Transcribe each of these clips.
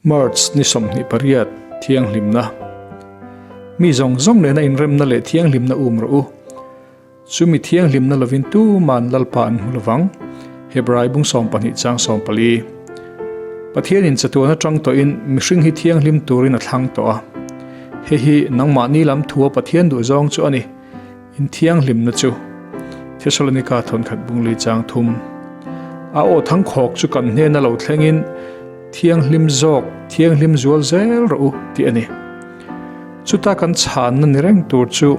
March ni 28 Thianghlimna Mi zawng zawng nena inremna leh thianghlimna um rawh u. Chumi thianghlimna lovin tuman Lalpa an hmu lovang. Hebrai bung 12 chang 14 Pathianin chatuan atang tawhin mihring hi thianghlim turin a thlang tawh a. Hei hi nangmahni lam thua Pathian duhzawng chu a ni. In thianghlimna chu Thesalonika thawnkhat bungli chang thum a aw thangkhawk chu kan hnena lo thlengin thianghlim zawk, thianghlim zual zel rawh u tih a ni. Chuta kan chhanna ni reng tur chu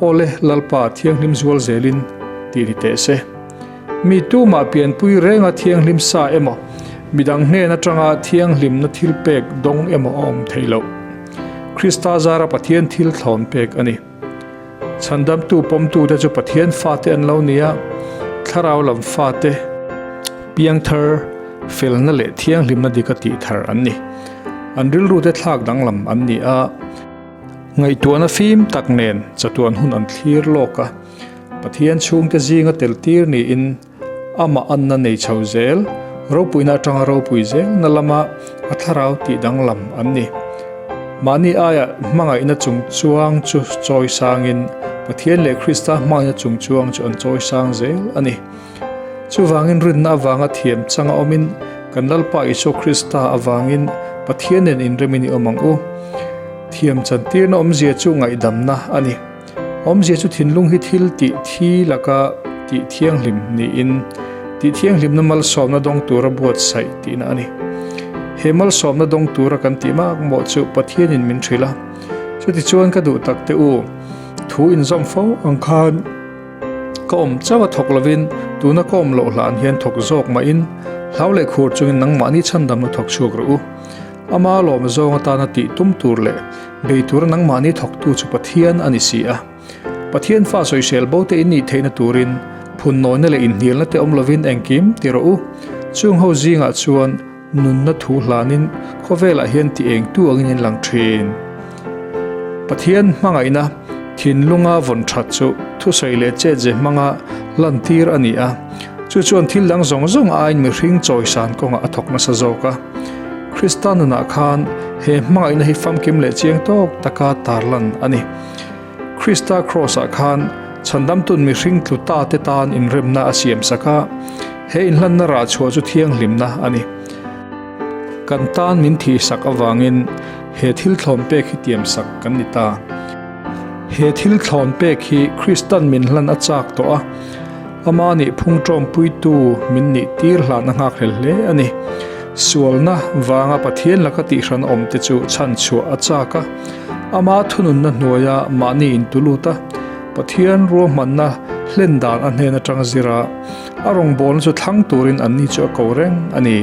Awle Lalpa thianghlim zual zelin tih ni teh se. Mi tumah pianpui renga thianghlim sa emaw, midang hnen atanga thianghlimna thil pek dawng emaw a awm thei loh. Krista zara Pathian thil thlawn pek a ni. Chhandamtu pawmtute chu Pathian fate an lo ni a, thlarau lam fate, piangthar, felna leh thianghlimna dika tihthar an ni. An rilrute thlak danglam an ni a, ngaihtuahna fim tak nen chatuan hun an thlir lawk a, Pathian chhungte zinga tel tir niin amah anna nei chho zel, ropuina atanga ropui zelna lama a thlarau tih danglam an ni. Mahni aia hmangaihna chung chuang chu chawi sangin Pathian leh Krista hmangaihna chung chuang chu an chawi sang zel a ni. Chuvangin rinna avanga thiam changa awmin kan Lalpa Isua Krista avangin Pathian nen inremin i awm ang u. Thiam chantirna awmzia chu ngaihdamna a ni. Awmzia chu thinlung hi thil tih thi laka tih thianghlim niin tih thianghlimna malsawmna dawng tura buatsaih tihna a ni. He malsawmna dawng tura kan tih mak mawh chu Pathianin min hrilh a. Chutichuan ka duh tak te u, thu inzawm fo ang khan ka awm chauh a thawk lovin tuna ka awm loh hlan hian thawk zawk mahin hlau leh khur chungin nangmahni chhandamna thawk chhuak rawh u. Ama lawm zawng atana tih tum tur leh bei tura nangmahni thawktu chu Pathian a ni si a. Pathian fa sawisel bo te in nih theihna turin phunnawina leh inhnialna te awm lovin engkim ti rawh u. Chung ho zingah chuan nunna thu hlanin khawvelah hian ti engtu angin in lang thin. Pathian hmangaihna thinlunga vawn that chu thusawi leh chetze hmanga lantir a ni a. Chu chuan thil dang zawng zawng aiin mihring chawisan kawngah a thawk nasa zawk a. Krista nunah khan he hmangaihna hi famkim leh chiang tawk taka tarlan a ni. Krista Kraws-ah khan chhandamtun mihring tlu ta te tan inremna a siam sak a, he inhlanna rah chhuah chu thianghlimna a ni. Kan tan min thihsak avangin he thil thlawn pek hi tiamsak kan ni ta. He thil thlawn pek hi Kristan min hlan a chak tawh a. Ama nih phung ṭawmpuitu min nih tir hlan a nghakhlel hle a ni. Sualna vanga Pathian laka tihhran awm te chu chhan chhuah a chak a. Ama thununna hnuaia mahni intu lut a, Pathian ruahmanna hlen dan a hnen aṭang zira a rawngbawlna chu thlang turin anni chu a ko reng a ni.